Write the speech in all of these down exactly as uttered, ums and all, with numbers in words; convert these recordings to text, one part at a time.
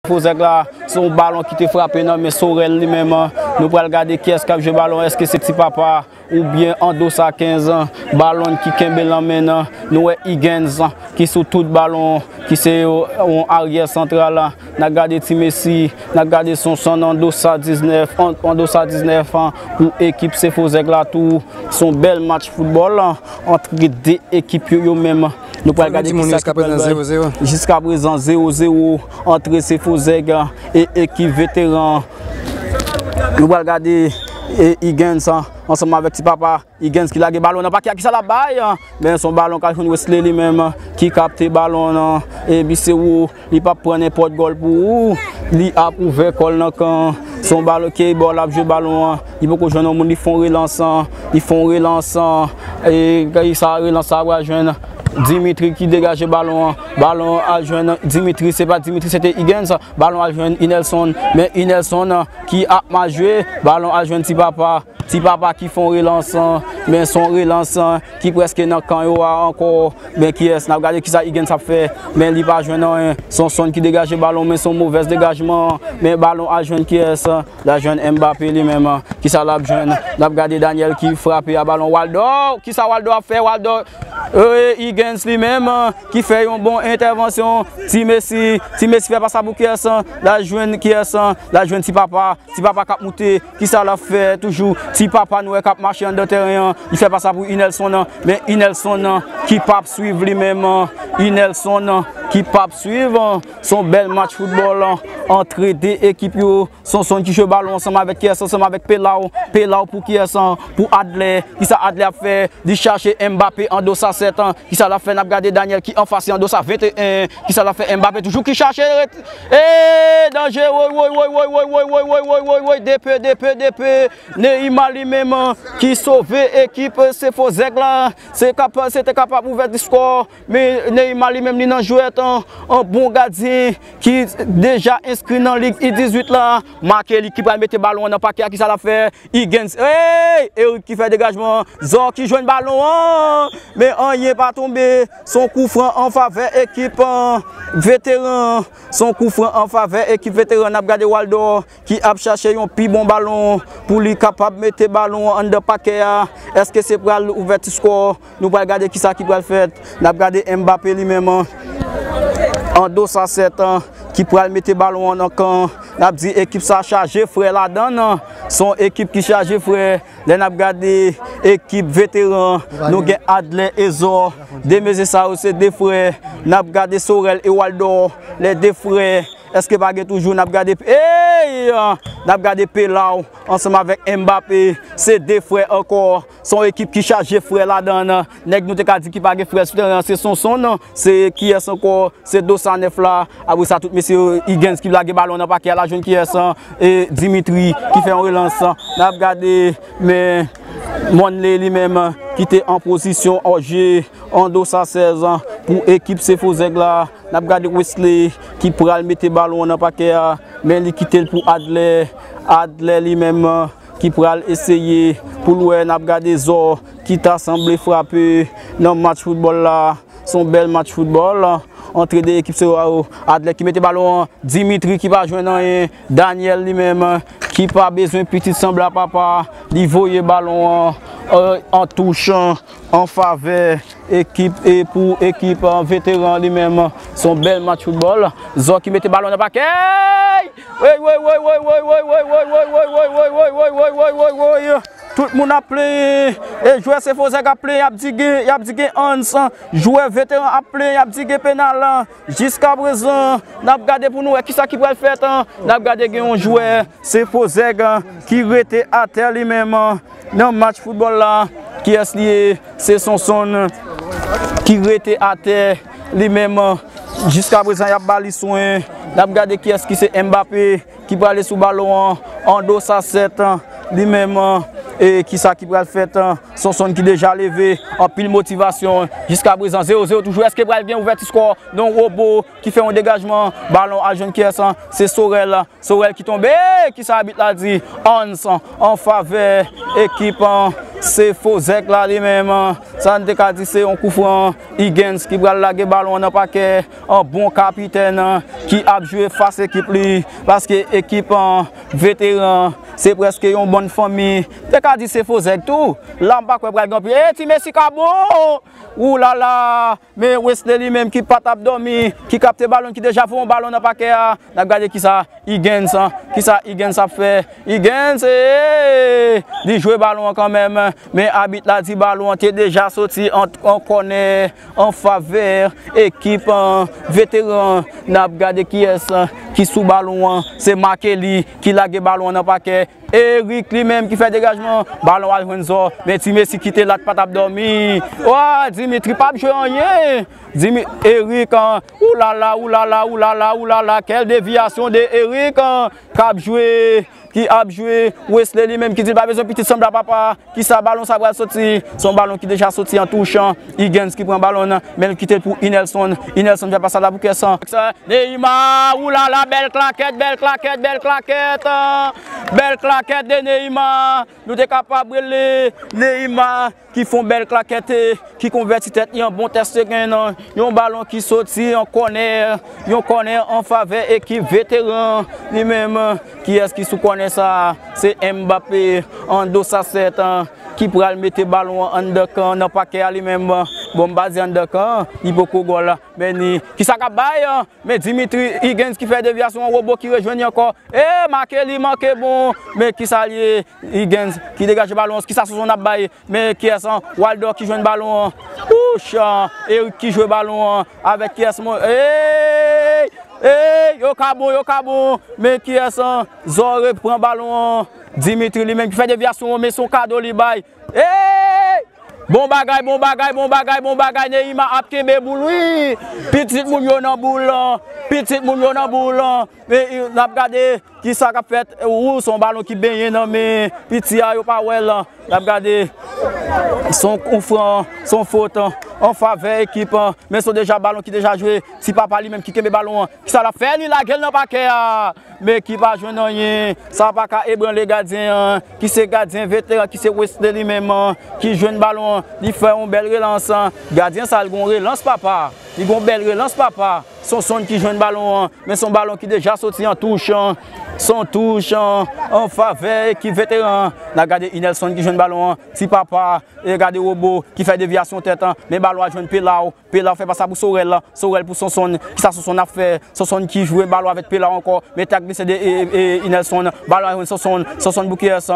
Fozèg la, se yon balon ki te frape nan men Sorel li menm. Nou pral gade kiyès k ap jwe balon, èske se Ti Papa oubyen Andosa kenz, balon ki kenbe nan men nan. Nou wè Higgins ki sou tout balon, ki se yon aryè santral. N ap gade Ti Messi, n ap gade Sonson Andosa diznèf, An- Andosa diznèf pou ekip Se Fozèg la tou. Se yon bèl match foutbòl antre de ekip yo, yo menm. Nou pral gade kisa ki pral bay. Jiska prezan zewo zewo antre Se Fozèg e ekip Veteran. Nou pral gade e Higgins ansanm avèk Ti Papa. Higgins ki lage balon nan pakè a, kisa l ap bay? Men se yon balon k al jwenn Wesley li menm ki kapte balon nan e Bisewou. Li p ap pran nenpòt gòl pou ou. Li ap ouvè kò l nan kan. Se yon balon, ki bò l ap jwe balon an. Li poko jwenn yon moun, li fè yon relans. Li fè yon relans. E sa relans sa pral jwenn Dimitri ki degaje balon an. Balon al jwenn Dimitri, se pa Dimitri, se te Higgins. Balon al jwenn Inelson. Men Inelson ki ap mal jwe. Balon al jwenn Ti Papa. Ti Papa ki fè yon relans. Men se yon relans ki prèske nan kan yo a ankò. Men kiyès? N ap gade kisa Higgins ap fè. Men li pa jwenn anyen. Sonson ki degaje balon, men se yon movèz degajman. Men balon al jwenn kiyès? L al jwenn Mbappé li menm. Kisa l ap jwenn? N ap gade Daniel ki frape a balon. Waldo! Kisa Waldo ap fè? Waldo, e Higgins li menm ki fè yon bon entèvansyon. Ti Messi, Ti Messi fè pas la pou kiyès? L al jwenn kiyès? L al jwenn Ti Papa. Ti Papa k ap moute, kisa l ap fè toujou? Ti Papa nou wè k ap mache anndan tèren an, li fè pas la pou Inelson, men Inelson ki p ap swiv li menm. Inelson ki p ap swiv. Se yon bèl match foutbòl antre de ekip yo. Sonson ki jwe balon ansanm avèk kiyès? Ansanm avèk Pelaw. Pelaw pou kiyès? Pou Adler. Kisa Adler ap fè? Li chache Mbappé Andosa sèt. Kisa l ap fè? N ap gade Daniel ki anfas li Andosa venteyen. Kisa l ap fè? Mbappé toujou ki chache ret- E danje, woy, woy, woy, woy, DP, DP, DP. Neymar li menm ki sove ekip Se Fozèg la. Se kapa, se te kapab ouvèti skò. Men Neymar li menm li nan jwèt, an bon gadyen ki deja enskri nan Lig I dizuit la. Make li ki pral mete balon an nan pakè a, kisa l ap fè? Higgins, ey! Eric ki fè degajman. Zò ki jwenn balon an. Men anyen pa tonbe. Se yon kou fran an favè ekip Veteran. Se yon kou fran an favè ekip Veteran. N ap gade Waldo ki ap chache yon pi bon balon pou li kapab mete balon an anndan pakè a. Èske se pral ouvèti skò? Nou pral gade kisa ki pral fèt. N ap gade Mbappé li menm. Andosa sèt ki pral mete balon an nan kan. N ap di ekip sa chaje frè ladan l. Se yon ekip ki chaje frè. Lè n ap gade ekip Veteran, nou gen Adler e Zò. De mesye sa yo se de frè. N ap gade Sorel e Waldo, lè de frè. Èske pa gen toujou? N ap gade, ey! N ap gade Pelaw ansanm avèk Mbappé. Se de frè ankò. Se yon ekip ki chaje frè ladan l. Nèg nou te ka di ki pa gen frè sou teren an, se Sonson, se kiyès ankò? Se Dosa nèf la. Apre sa, tout mesye yo, Higgins ki lage balon nan pakè a, l al jwenn kiyès? E Dimitri ki fè yon relans. N ap gade, men Monley li menm ki te an pozisyon an je, Andosa sèz pou ekip Se Fozèg la. N ap gade Wesley ki pral mete balon an nan pakè a, men li kite l pou Adler. Adler li menm ki pral eseye pou l wè. N ap gade Zò ki ta sanble frape nan match foutbòl la. Se yon bèl match foutbòl antre de ekip se yo. Adler ki mete balon an. Dimitri ki pa jwenn anyen. Daniel li menm ki pa bezwen pitit sanble a papa. Li voye balon an, euh, an touch an favè ekip e pou ekip, euh, Veteran li menm. Se yon bèl match foutbòl. Zò ki mete balon nan pakè. Woy, woy, woy, woy. Tout moun ap plenyen. E jwè Se Fozèg ap plenyen, y ap di gen, y ap di gen Hans. Jwè Veteran ap plenyen, y ap di gen penal. Jiska prezan, n ap gade pou nou wè kisa ki pral fèt. N ap gade gen yon jwè Se Fozèg ki rete atè li menm nan match foutbòl la. Kiyès li ye? Se Sonson ki rete atè li menm. Jiska prezan, y ap ba li swen. N ap gade kiyès ki se Mbappé ki prale sou balon an. Andosa sèt li menm. E kisa ki pral fèt? Sonson ki deja leve. Anpil motivasyon. Jiska prezan, zewo zewo toujou. Èske pral gen ouvèti skò? Non, Wobo ki fè yon degajman. Balon al jwenn kiyès? Se Sorel. Sorel ki tonbe. Kisa abit la di? Hans an favè ekip Se Fozèk la li menm, sa n te ka di se yon koufran. Higgins ki pral lage balon an nan pakè, an bon kapitèn ki ap jwe fas ekip li, paske ekip an veteran se prèske yon bann fanmi. Te ka di se Fozèk tou. La m pa kwè pral gen anpil. E ti Messi ka bon! Oulala! Men Wesley li menm ki pa t ap dòmi, ki kapte balon, ki deja voye yon balon nan pakè a. N ap gade kisa Higgins, kisa Higgins ap fè. Higgins, eey! Li jwe balon an kanmenm, men abit la di balon an te deja soti an, an kònè an favè ekip an veteran. N ap gade kiyès ki sou balon an. Se Markelly ki lage balon an nan pakè. Eric li menm ki fè degajman, balon al jwenn Zò, men ti Messi ki te la t pa t ap dòmi. Wa, Dimitri p ap jwe anyen. Dimi, Eric, an, oulala, oulala, oulala, oulala, quelle déviation de Eric, an, k ap jwe, ki ap jwe. Wesley li menm ki di l pa bezwen pitit sanm la papa. Kisa balon sa pral soti? Se yon balon ki deja soti an touch. Higgins ki pran balon nan, men l kite l pou Inelson. Inelson fè pas la pou Kèsan. Neymar, oulala, bèl klakèt, bèl klakèt, bèl klakèt, bèl klakèt de Neymar. Nou te kapab rele Neymar ki fè yon bèl klakèt, ki konvèti tèt li an bon tèt seken nan yon balon ki soti an kònè, yon kònè an favè ekip veteran li menm. Kiyès ki sou kònè sa? Se Mbappé an do sa sèt ki pral mete balon an anndan kan nan pakè a li menm. Bon, m pa di anndan kan, li poko gòl. Men ni, kisa k ap bay? Men Dimitri Higgins ki fè devyasyon an, Wobo ki rejwenn li ankò. E, make li, manke bon. Men kisa l ye? Higgins ki degaje balon an. Kisa Sonson ap bay? Men kiyès an? Waldo ki jwenn balon an. Wouch! Eric ki jwe balon an. Avèk kiyès mon-, ey! Ey! Yo ka bon, yo ka bon. Men kiyès an? Zò repran balon an. Dimitri li menm ki fè devyasyon an, men se yon kado li bay. Ey! Bon bagay, bon bagay, bon bagay, bon bagay. Neymar ap kenbe boul, wi. Pitit moun yo nan boul lan. Pitit moun yo nan boul lan. Men, n ap gade kisa k ap fèt. Ou, se yon balon ki benyen nan men piti a, yo pa wè l. N ap gade. Se yon koufran, se yon fot an favè ekip an. Men se deja balon ki deja jwe. Ti papa li menm ki kenbe balon an. Kisa l ap fè? Li lage l nan pakè a. Men ki pa jwenn anyen. Sa pa ka ebranle gadyen an, ki se gadyen veteran, ki se Wesley li menm, ki jwenn balon an, li fè yon bèl relans. Gadyen sa, li gon relans, papa. Li gon bèl relans, papa. Sonson ki jwenn balon an, men se yon balon ki deja soti an touch. Se yon touch an favè ekip veteran. N a gade Inelson ki jwenn balon an. Ti papa, e gade Wobo ki fè devyasyon tèt an. Men balon a jwenn Pelaw. Pelaw fè pas la pou Sorel. Sorel pou Sonson. Kisa Sonson ap fè? Sonson ki jwe balon avèk Pelaw ankò. Men tèt glise de e, e, e, Inelson. Balon a jwenn Sonson. Sonson pou kiyès?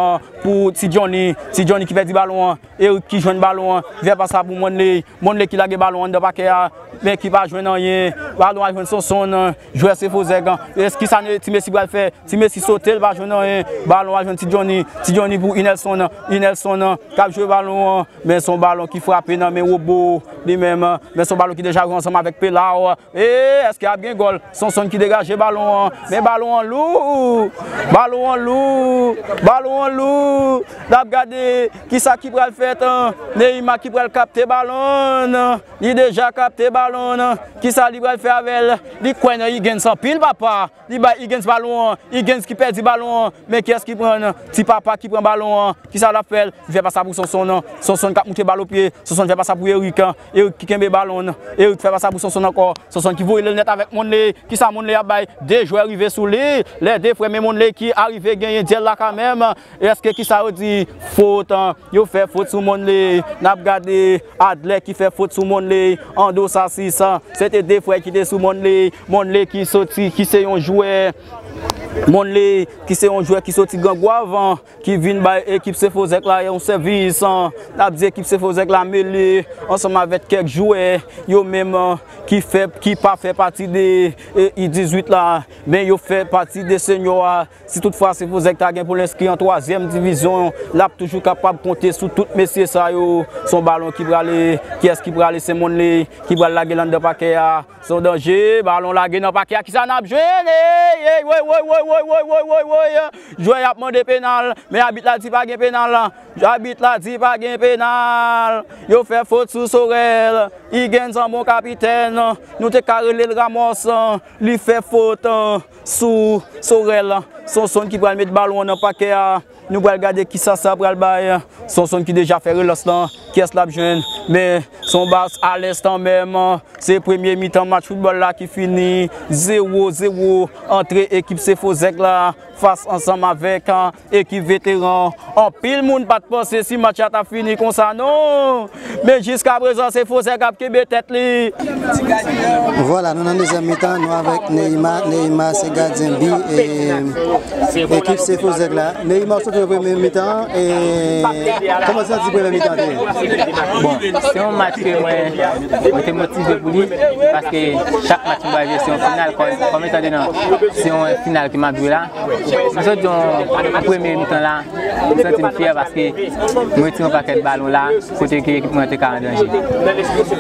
Pou Ti Johnny. Ti Johnny ki pèdi balon an. Eric ki jwenn balon an. Li fè pas la pou Monley. Monley ki lage balon anndan pakè a. Men ki pa jwenn anyen. Balon a jwenn Sonson. Jwè se Fozèk. Èske kisa Ti Messi pral fè? Ti Messi sote, l pa jwenn anyen. Balon a jwenn Ti Johnny. Ti Johnny pou Inelson. Inelson k ap jwe balon an. Men se yon balon ki frape nan men Wobo li menm. Men se yon balon ki deja jwe ansanm avèk Pelaw. E, èske ap gen gòl? Sonson ki degaje balon an. Men balon an lou. Balon an lou. Balon an lou. N ap gade kisa ki pral fèt. Neymar ki pral kapte balon an. Li deja kapte balon an. Kisa li pral fè avè l? Li kwè nan Higgins anpil, papa. Li bay Higgins balon an. Higgins ki pèdi balon an. Men kiyès ki pran l? Ti papa ki pran balon an. Kisa l ap fè l? Li fè pas la pou Sonson. Sonson k ap moute bal o pye. Sonson fè pas la pou Eric. Eric ki kenbe balon. Eric fè pas la pou Sonson ankò. Sonson ki voye l nèt avèk Monley. Kisa Monley ap bay? De jwè rive sou li. Lè de frè, men Monley ki arive genyen dyèl la kanmenm. Èske kisa yo di? Fot. Yo fè fot sou Monley. N ap gade Adler ki fè fot sou Monley. An do sa sis. Se te de frè ki te sou Monley. Monley ki soti, ki se yon jwè. Monley ki se yon jwè ki soti Gran Gwav, ki vin bay ekip Sefozèk la yon sèvis. N ap di ekip Sefozèk la mele ansanm avèk kèk jwè yo menm ki fè, ki pa fè pati de, e, I dizuit la, men yo fè pati de senyò a. Si toutfwa Sefozèk ta gen pou l enskri an twazyèm divizyon, l ap toujou kapab konte sou tout mesye sa yo. Se yon balon ki prale, kiyès ki prale? Se Monley ki pral lage l anndan pakè a. Se yon danje, balon lage nan pakè a, kisa n ap jwenn? Ey, ey, woy, woy, woy. Jwè y ap mande penal, men abit la di pa gen penal. Abit la di pa gen penal. Yo fè fot sou Sorel. Higgins an bon kapitèn. Nou te ka rele l Ramos. Li fè fot sou Sorel. Sonson ki pral met balon an nan pakè a. Nou pral gade kisa sa pral bay. Sonson ki deja fè relans lan. Kiyès l ap jwenn? Men se yon bal a lenstan menm. Se premye mitan match foutbòl la ki fini zewo zewo antre ekip Sefozèk la fas ansanm avèk, ah, ekip Veteran. Anpil moun pa t panse si match la t ap fini konsa non. Men jiskaprezan Sefozèk ap kenbe tèt li. Vwala, nou nan dezyèm mitan, nou avèk Neymar. Neymar se gadyen bi e ekip Sefozèk la. Neymar, w sot nan premye mitan e kòman w santi premye mitan te ye? Bon, se yon match ke mwen, mwen te motive pou li, paske chak match mwen pral jwe se yon final, kòm, kòm etan donan se yon final ke m ap jwe la. Mwen sot jwe yon premye mitan la, mwen santi m fyè paske mwen retire yon pakèt balon la, kote ke ekip mwen te ka an danje.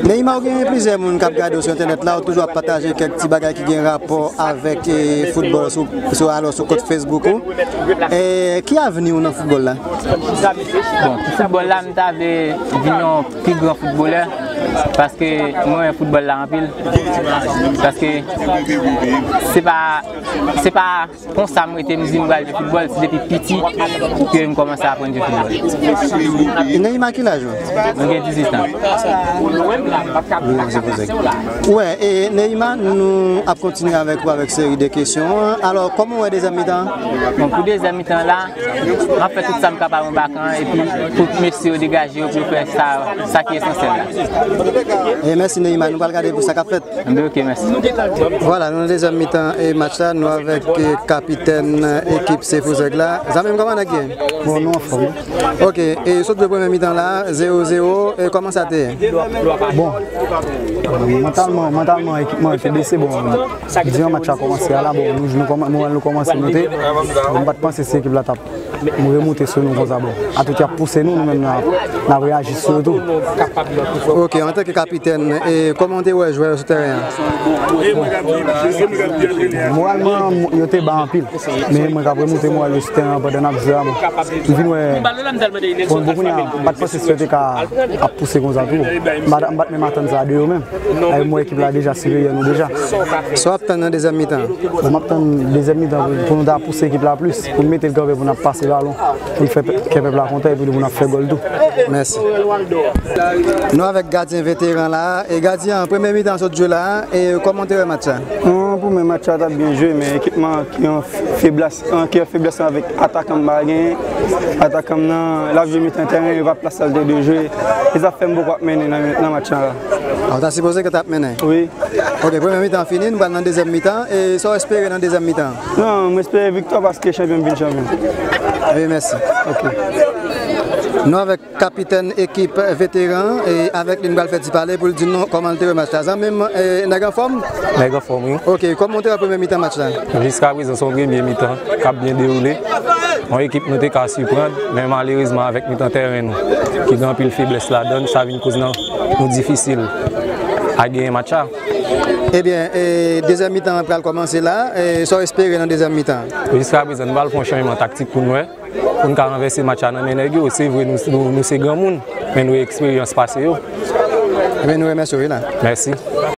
Neymar, ou gen plizyè moun k ap gade w sou entènèt la, ou toujou ap pataje kèk ti bagay ki gen rapò avèk, eh, foutbòl sou, sou, alò, sou kont Facebook ou. Eh, ki avni w nan foutbòl la? Bon, pou foutbòl la, m ta vle vin yon pi gran foutbolè, paske mwen renmen foutbòl la anpil, paske se pa, se pa konsa m rete m di m pral jwe foutbòl, se depi piti ke m kòmanse aprann jwe foutbòl. Neymar, ki laj ou? Mwen gen dizuit an. Wi, se poze. Wè, e Neymar, nou ap kontinye avèk ou avèk seri de kesyon. Alò, kòman w wè dezyèm mitan? Bon, pou dezyèm mitan la, m ap fè tout sa m kapab anba kan an, epi pou mesye yo degaje yo pou yo fè sa, sa ki esansyèl la. E mèsi Neymar, nou pral gade pou sa k ap fèt. Anben, ok, mèsi. Vwala, nou nan dezyèm mitan e match la, nou avèk, eh, kapitèn, eh, ekip Sefozèk la. Zanmi m, kòman nèg ye? Bon, nou anfòm. Ok, e sot jwe premye mitan la, zewo zewo, e kòman sa te ye? Bon, mantalman, mantalman, ekip mwen te blese, bon, divan match la kòmanse a la, bon, nou, nou kòman-, moral nou kòmanse monte. Bon, m pa t panse si ekip la t ap remonte sou nou konsa, bon. Atouke y ap pouse nou, nou menm n ap, n ap reyaji sou yo tou. Ok, antanke kapitèn, e kòman w te wè jwè yo sou teren an? Moralman, yo te ba anpil. Men mwen k ap remonte moral yo sou teren an pandan n ap jwe a, bon. M vin wè, bon, bon, kounye a, m pa t panse si yo te ka ap pouse konsa tou. M pa t, m pa t menm atann sa de yo menm. Ay, m wè ekip la deja siperyè nou deja. Sa w ap tann nan dezyèm mitan? Bon, m ap tann dezyèm mitan pou, pou nou ta pouse ekip la plis, pou n mete l kanpe, pou n ap pase balon, pou n fè pè-, kè pèp la kontan, epi pou n ap fè gòl tou. Mèsi. Nou avèk gadyen veteran la. E gadyen an, premye mitan sot jwe la, e kòman w te wè match la? Bon, pou mwen, match la t ap byen jwe, men ekip mwen ki an feblès, an ki an feblès avèk atakan m pa genyen. Atakan m nan, l ap jwe mitan tèren, yo pa plas sa l te dwe jwe. E sa fè m poko ap mennen nan, nan match la. A, w ta sipoze ke w t ap mennen? Wi. Ok, premye mitan fini, nou pral nan dezyèm mitan. E sa w espere nan dezyèm mitan? Non, mwen espere viktwa paske chanpyon m vin chanpyon. Wi, mèsi. Ok. Nou avèk kapitèn ekip veteran, e avèk li n pral fè ti pale pou l di nou kòman l te wè match la. Zanmi m, e, nèg anfòm? Nèg anfòm, wi. Ok, kòman w te wè premye mitan match la? Jiskaprezan, se yon premye mitan k ap byen dewoule. Yon ekip nou te ka siprann, men malerezman, avèk mitan tèren nou, ki gen anpil feblès ladan l, sa vin koz nan nou difisil a genyen match la. Ebyen, e, dezyèm mitan an pral kòmanse la. E, sa w espere nan dezyèm mitan? Jiskaprezan, nou pral fè yon chanjman taktik pou n wè, pou n ka ranvèse match la nan men nèg yo. Se vre, nou, nou, nou se granmoun, men nou eksperyans pase yo. Ebyen, nou remèsye w, wi, la. Mèsi.